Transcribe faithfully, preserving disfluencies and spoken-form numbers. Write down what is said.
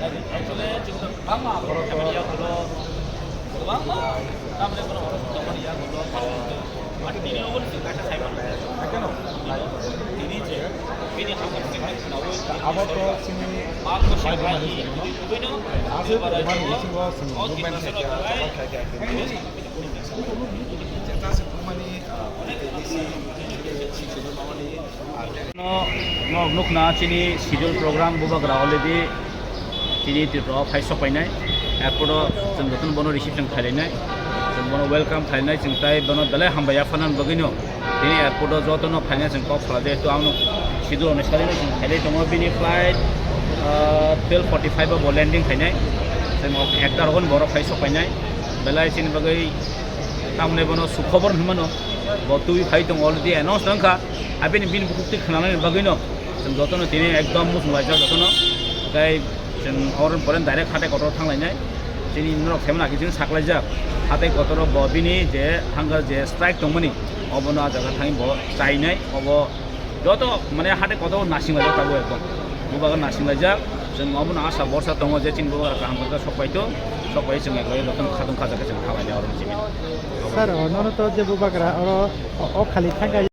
Actually, chwng kwbangma borok khaimani yagulo, kwbangma tamni borok tongmani yagulo, tini obo chwng kaisa saimanmani. Tini je, bini hamya simi khwnawi, abo to chini abo to bai bai simi khwnawi, no? Aswk kwbangma bisingo chwng movement khaikha, chobal khaikha, khe No, no, nukna chini schedule program bubagra already chini Tripura o phai sok painai. Airport o chwng jotono bono reception khainai, chwng bono welcome khainai, chwng tai bono belai hambai yapharnani bagwino chini airport o jotono phainai chwng kok khlai. Jehetu ang schedule onusari no chwng khainai tongo, bini flight, ah, twelve forty five o bo landing khainai, chwng ekta rogo ni borok phai sok painai, belai chini bagwi tamni bono sukhobor hinmano. Bo twi phai tongo, already announce wngkha. Abini bini bukhuk twi khwnanani bagwino chwng jotono tini ekdom muchung laijak jotono. Tei chwng oroni pore direct hatai kotor thanglainai. Chini norok saimanakhe chini saklaijak. Hatai kotoro bo bini je hunger je strike tongmani, obono ah jaga thangwi bo chainai. Obo joto mane hatai kotor nasinglajak tabuk ekdom. Bubagra nasinglajak. Chwng obono asa borsa tongo je chini bubagra kaham khe sok paito. Sok pai chwng eklai jotono khatung khajakhe chwng thanglainai oroni simi. Sir, nono to je bubagra oro o, o khali thangkha.